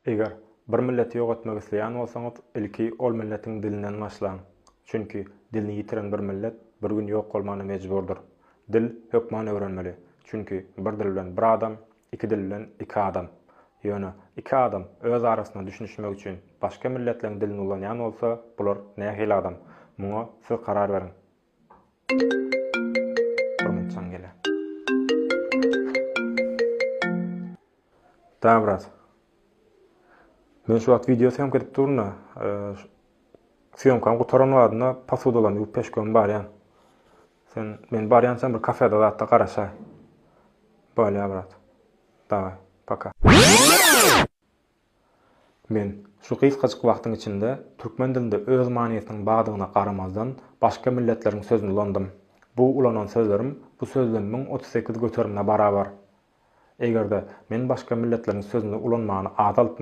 Eger bir milleti ýok etmek isleýän bolsaňyz, ilki ol milletiň dilinden başlaň. Çünki dilini ýitiren bir millet bir gün ýok bolmana mejburdyr. Dil hökman öwrenmeli. Çünki bir dil bilen bir adam, iki dil bilen iki adam. Ýöne iki adam öz arasynda düşünişmek üçin başga milletleň dilini ulanýan bolsa, bular nähili adam? Muňa siz karar beriň. Bir minut jaň gelýär. Da brat. Men şu wagt wideo syýomka edip durun-da. Syýomkam gutaran badyna posudalaryny ýuwup peşgöwüm barýan. Sen men barýançam bir kafede zatda garaşaý. Bolýar brat. Daway, poka. Men şu gysgajyk wagtyň içinde türkmen dilinde öz manysynyň bardygyna garamazdan başga milletleriň sözüni ulandym. Bu ulanan sözlerim bu sözlemimiň 38 göterimine barabar. Eger-de men başga milletleriň sözüni ulanmany azaltmasam.